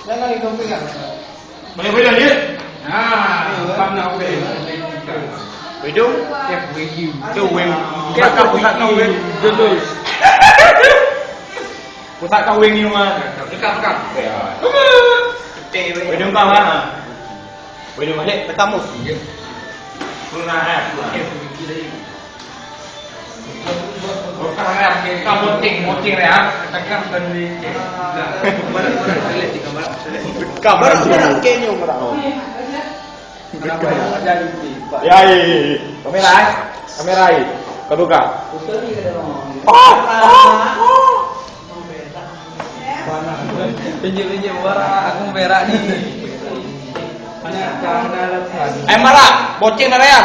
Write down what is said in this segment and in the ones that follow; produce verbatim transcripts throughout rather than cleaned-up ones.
Boleh, boleh, dia. Ha, faham nak boleh. Hidung. Tu weng. Pusat kah, pusat kah weng. Pusat kah weng ni, Wan? Dekat, dekat. Hidung kah, ha? Hidung balik. Dekat mus. Kurang, eh. Kurang. Bukan rem, bukan boceng, boceng rem. Takkan beli. Kamera sini. Ya, ya, ya, ya. Kamera, eh. Kamera, eh. Kau buka. Oh, oh, oh. Tunjuk-tunjuk, Barak, aku berak ni. Eh, Barak, boceng dah ya?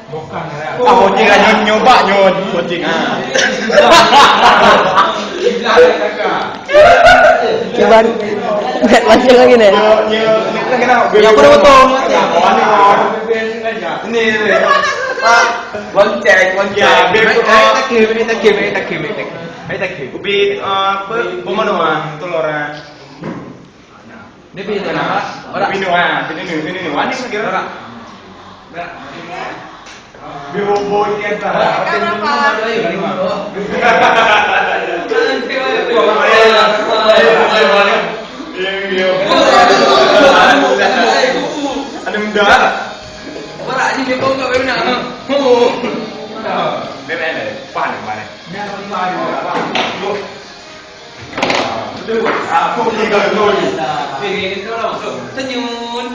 Bukan, ya. Ah, boceng lah, nyo-, nyoba nyo, boceng. Ah. Kiban, nak boceng lagi ni? Nyo, nyo, nyo, nyo, nyo. Ya, aku dah potong. Ini, ini. Ah, one take, one take. Ya, biar aku. Baik, baik, tak kira, baik, tak kira, baik, tak kira, baik, tak kira. Ubit, ah, apa? Pemanoan, tolong orang. Ni bina, Barak. Bina, ah, sini ni, sini ni. Wani kira. Barak. Barak. Biru boy kan, Barak. Barak kan apa? Ada muda. Barak ni dia kongkak benda. Oh. Bebek ni, pan mana? Senyum.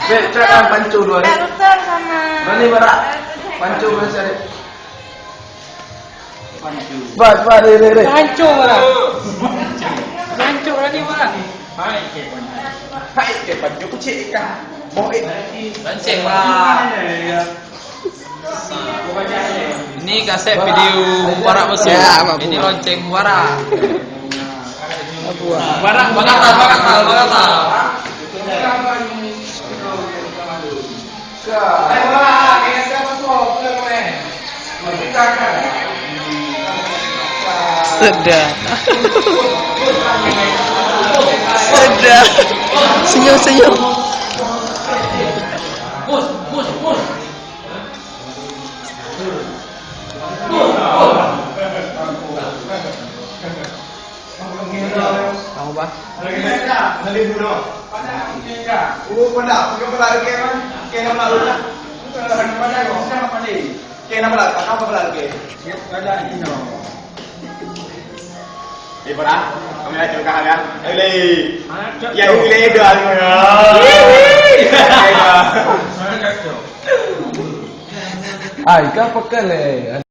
Bek, cakap pancu dua ni. Doktor sama. Mana Barak? Pancu mana cari? Pancu. Bah, bah, deh, deh, deh. Pancu mana? Pancu mana ni mana? Hai, ke pancu. Hai, ke pancu kecil ikan. Boh, eh. Pancing, Barak. Ini kaset video Mubarak Beusu. Ya, Mak Ini Bu. Lonceng Mubarak. Mubarak, Mubarak, Mubarak, Mubarak. Sudah. Sudah. Senyum, senyum. Kamu, bah? Ibarat, kami lagi juga ada. Ele. Ya, ele dah. Ai, kah pekan le.